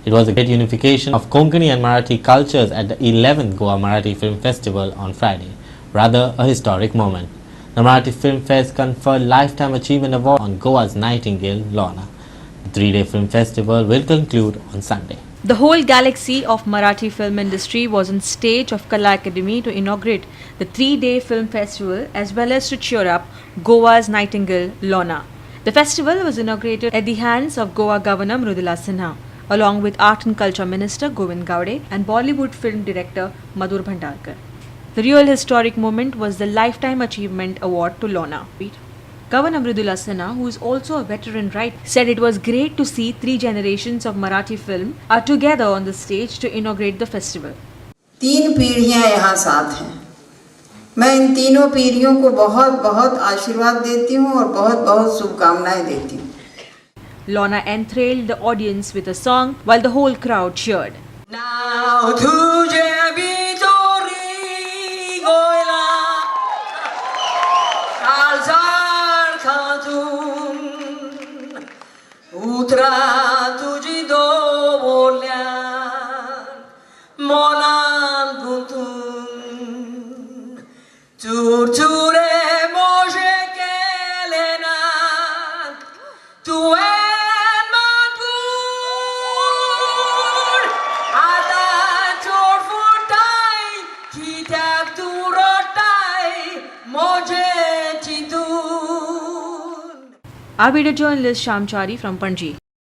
It was a great unification of Konkani and Marathi cultures at the 11th Goa Marathi Film Festival on Friday. Rather a historic moment. The Marathi Film Fest conferred Lifetime Achievement Award on Goa's Nightingale, Lorna. The 3-day film festival will conclude on Sunday. The whole galaxy of Marathi film industry was on stage of Kala Academy to inaugurate the 3-day film festival as well as to cheer up Goa's Nightingale, Lorna. The festival was inaugurated at the hands of Goa Governor Mridula Sinha, along with Art and Culture Minister Govind Gaude and Bollywood film director Madhur Bhandarkar. The real historic moment was the Lifetime Achievement Award to Lorna. Governor Mridula Sinha, who is also a veteran writer, said it was great to see three generations of Marathi film are together on the stage to inaugurate the festival. तीन पीढ़ियां यहाँ साथ हैं। मैं in तीनों पीढ़ियों को बहुत बहुत आशीर्वाद देती हूँ और बहुत बहुत शुभकामनाएं देती हूँ। Lorna enthralled the audience with a song while the whole crowd cheered. नाव तुझे भितरी गोयला काळजांतून उतरां तुजी दवरल्या मनान गुंतून चुरचुरे म्हजे केले ना तुवें मात पूण आतां चडफुटाय कित्याक तूं रडटाय म्हजें चिंतून. Our video journalist Sham Chari from Panji.